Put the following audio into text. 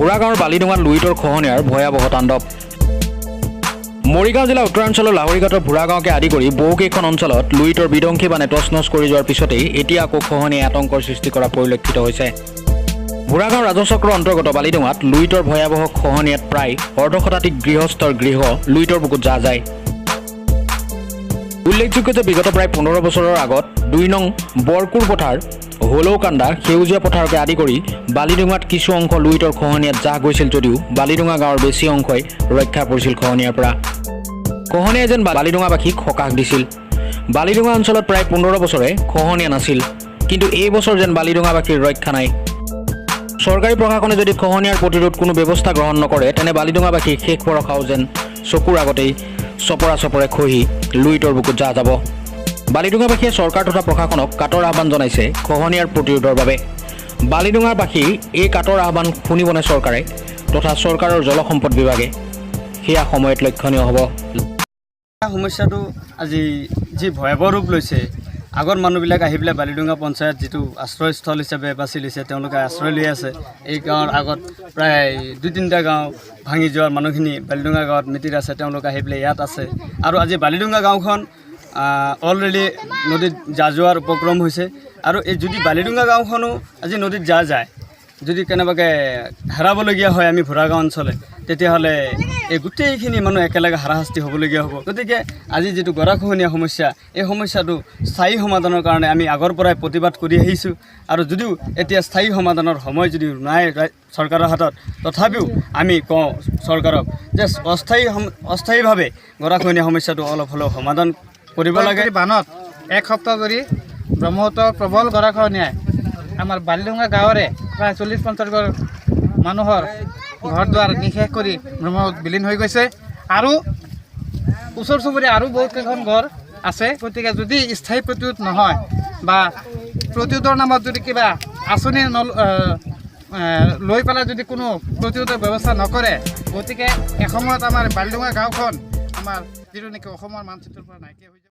ভূৰাগাঁৱৰ বালিডোঙাত লুইতৰ খহনীয়াৰ ভয়াৱহ তাণ্ডৱ। মৰিগাঁও জিলাৰ উত্তৰাঞ্চলৰ লাহৰীঘাটৰ ভূৰাগাঁৱকে আদি কৰি বহুকেইখন অঞ্চলত লুইতৰ বিধ্বংসী বানে তছনছ কৰি যোৱাৰ পিছতেই এতিয়া আকৌ খহনীয়াই আতংকৰ সৃষ্টি কৰা পৰিলক্ষিত হৈছে। ভূৰাগাঁও ৰাজচক্ৰৰ অন্তৰ্গত বালিডোঙাত লুইতৰ ভয়াৱহ খহনীয়াত প্ৰায় অৰ্ধশতাধিক গৃহস্থৰ গৃহ লুইতৰ বুকুত জাহ যায়। উল্লেখযোগ্য যে বিগত প্ৰায় 15 বছৰৰ আগত 2 নং বৰকুৰ পথাৰ, হলৌকান্দা, সেউজীয়া পথাৰকে আদি কৰি বালিডোঙাত কিছু অংশ লুইতৰ খহনীয়াত জাহ গৈছিল যদিও বালিডোঙা গাঁৱৰ বেছি অংশই ৰক্ষা পৰিছিল খহনীয়াৰ পৰা। খহনীয়াই যেন বালিডোঙাবাসীক সকাহ দিছিল। বালিডোঙা অঞ্চলত প্ৰায় 15 বছৰে খহনীয়া নাছিল, কিন্তু এই বছৰ যেন বালিডোঙাবাসীৰ ৰক্ষা নাই। চৰকাৰী প্ৰশাসনে যদি খহনীয়াৰ প্ৰতিৰোধ কোনো ব্যৱস্থা গ্ৰহণ নকৰে, তেনে বালিডোঙাবাসীৰ শেষ ভৰসাও যেন চকুৰ আগতেই চপৰা চপৰে খহি লুইতৰ বুকুত জাহ যাব। বালিডোঙাবাসীয়ে চৰকাৰ তথা প্ৰশাসনক কাতৰ আহ্বান জনাইছে খহনীয়াৰ প্ৰতিৰোধৰ বাবে। বালিডোঙাবাসীৰ এই কাতৰ আহ্বান শুনিবনে চৰকাৰে তথা চৰকাৰৰ জলসম্পদ বিভাগে, সেয়া সময়ত লক্ষণীয় হ'ব। সমস্যাটো আজি যি ভয়াৱহ ৰূপ লৈছে, আগৰ মানুহবিলাক আহি পেলাই বালিডোঙা পঞ্চায়ত যিটো আশ্ৰয়স্থল হিচাপে বাছি লৈছে, তেওঁলোকে আশ্ৰয় লৈ আছে। এই গাঁৱৰ আগত প্ৰায় দুই তিনিটা গাঁও ভাঙি যোৱাৰ মানুহখিনি বালিডোঙা গাঁৱত মিতিৰ আছে, তেওঁলোক আহি পেলাই ইয়াত আছে। আৰু আজি বালিডোঙা গাঁওখন অলৰেডি নদীত জাহ যোৱাৰ উপক্ৰম হৈছে। আৰু এই যদি বালিডোঙা গাঁওখনো আজি নদীত জাহ যায়, যদি কেনেবাকৈ হেৰাবলগীয়া হয় আমি ভূৰাগাঁও অঞ্চলে, তেতিয়াহ'লে এই গোটেইখিনি মানুহ একেলগে হাৰাশাস্তি হ'বলগীয়া হ'ব। গতিকে আজি যিটো গৰাখহনীয়া সমস্যা, এই সমস্যাটো স্থায়ী সমাধানৰ কাৰণে আমি আগৰ পৰাই প্ৰতিবাদ কৰি আহিছোঁ। আৰু যদিও এতিয়া স্থায়ী সমাধানৰ সময় যদিও নাই চৰকাৰৰ হাতত, তথাপিও আমি কওঁ চৰকাৰক যে অস্থায়ীভাৱে গৰাখহনীয়া সমস্যাটো অলপ হ'লেও সমাধান কৰিব লাগে। বানত এক সপ্তাহ ধৰি ব্ৰহ্মপুত্ৰৰ প্ৰবল গৰাখহনীয়াই আমাৰ বালিডোঙা গাঁৱৰে প্ৰায় 40-50 ঘৰ মানুহৰ ঘৰ দুৱাৰ নিঃশেষ কৰি ব্ৰহ্মপুত্ৰত বিলীন হৈ গৈছে। আৰু ওচৰ চুবুৰীয়া আৰু বহুত কেইখন ঘৰ আছে। গতিকে যদি স্থায়ী প্ৰতিৰোধ নহয় বা প্ৰতিৰোধৰ নামত যদি কিবা আঁচনি লৈ পেলাই যদি কোনো প্ৰতিৰোধৰ ব্যৱস্থা নকৰে, গতিকে এসময়ত আমাৰ বালিডোঙা গাঁওখন আমাৰ যিটো নেকি অসমৰ মানচিত্ৰৰ পৰা নাইকিয়া হৈ যাব।